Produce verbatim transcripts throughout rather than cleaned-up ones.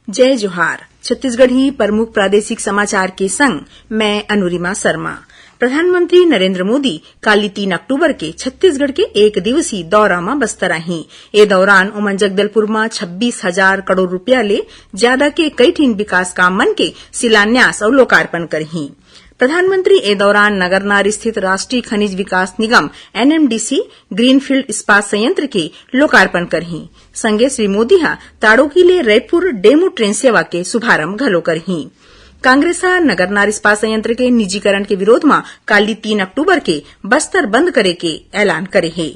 जय जोहार। छत्तीसगढ़ी प्रमुख प्रादेशिक समाचार के संग मैं अनुरिमा शर्मा। प्रधानमंत्री नरेंद्र मोदी काली तीन अक्टूबर के छत्तीसगढ़ के एक दिवसीय दौरा म बस्तर आही। ए दौरान ओमन जगदलपुर म छब्बीस हजार करोड़ रुपया ले ज्यादा के कई ठिन विकास काम मन के शिलान्यास अउ लोकार्पण करही। प्रधानमंत्री ए दौरान नगरनार स्थित राष्ट्रीय खनिज विकास निगम, एनएमडीसी, ग्रीनफील्ड इस्पात संयंत्र के लोकार्पण करही। संगे श्री मोदी ह ताड़ोकी ले रायपुर डेमू ट्रेन सेवा के शुभारंभ घलो करही। कांग्रेस ह नगरनार इस्पात संयंत्र के निजीकरण के विरोध म काली तीन अक्टूबर के बस्तर बंद करे के ऐलान करे हे।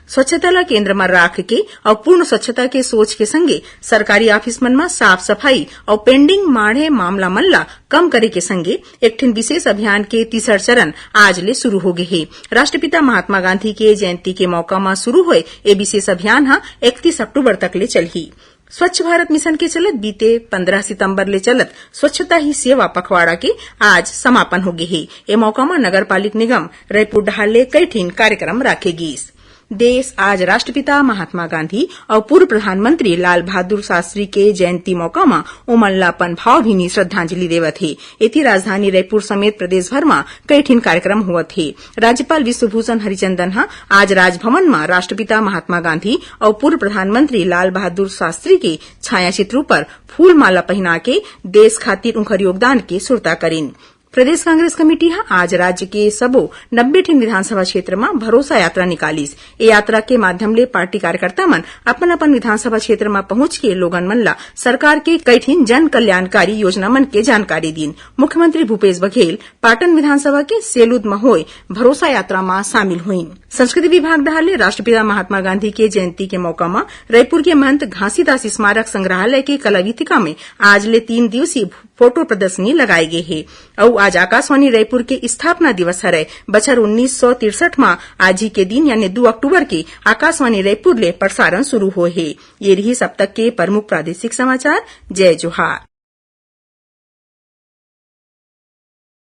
स्वच्छता ल केंद्र म राख के अउ पूर्ण स्वच्छता के सोच के संगे सरकारी ऑफिस मन म साफ सफाई अउ पेंडिंग माढ़े मामला मन ल कम करे के संगे एक ठिन विशेष अभियान के तीसर चरण आज ले शुरू हो गे हे। राष्ट्रपिता महात्मा गांधी के जयंती के मौका म शुरू होए ए विशेष अभियान ह इकतीस अक्टूबर तक ले चलही। स्वच्छ भारत मिशन के चलत बीते पंद्रह सितंबर ले चलत स्वच्छता ही सेवा पखवाड़ा के आज समापन हो गे हे। ए मौका म नगर पालिक निगम रायपुर डहार ले कई ठिन कार्यक्रम राखे गीस। देश आज राष्ट्रपिता महात्मा गांधी अउ पूर्व प्रधानमंत्री लाल बहादुर शास्त्री के जयंती मौका म ओमन ला अपन भावभीनी श्रद्धांजलि देवत हे। एती राजधानी रायपुर समेत प्रदेश भर म कई ठिन कार्यक्रम होवत हे। राज्यपाल विश्वभूषण हरिचंदन ह आज राजभवन म राष्ट्रपिता महात्मा गांधी अउ पूर्व प्रधानमंत्री लाल बहादुर शास्त्री के छायाचित्र ऊपर फूलमाला पहिना के देश खातिर उंखर योगदान के सुरता करिन। प्रदेश कांग्रेस कमेटी ह आज राज्य के सबो नब्बे ठिन विधानसभा क्षेत्र म भरोसा यात्रा निकालिस। ए यात्रा के माध्यम ले पार्टी कार्यकर्ता मन अपन-अपन विधानसभा क्षेत्र म पहुंच के लोगन मन ला सरकार के कई ठिन जन कल्याणकारी योजना मन के जानकारी दीन। मुख्यमंत्री भूपेश बघेल पाटन विधानसभा के सेलूद म होए भरोसा यात्रा म शामिल होइन। संस्कृति विभाग डहार ले राष्ट्रपिता महात्मा गांधी के जयंती के मौका म रायपुर के महंत घासीदास स्मारक संग्रहालय के कलावीथिका में आज ले तीन दिवसीय फोटो प्रदर्शनी लगाए गे हे। अउ आज आकाशवाणी रायपुर के स्थापना दिवस हरय। बछर उन्नीस सौ तिरसठ म आज ही के दिन यानी दू अक्टूबर के आकाशवाणी रायपुर ले प्रसारण शुरू होए हे। ये रिहिस अब तक के प्रमुख प्रादेशिक समाचार। जय जोहार।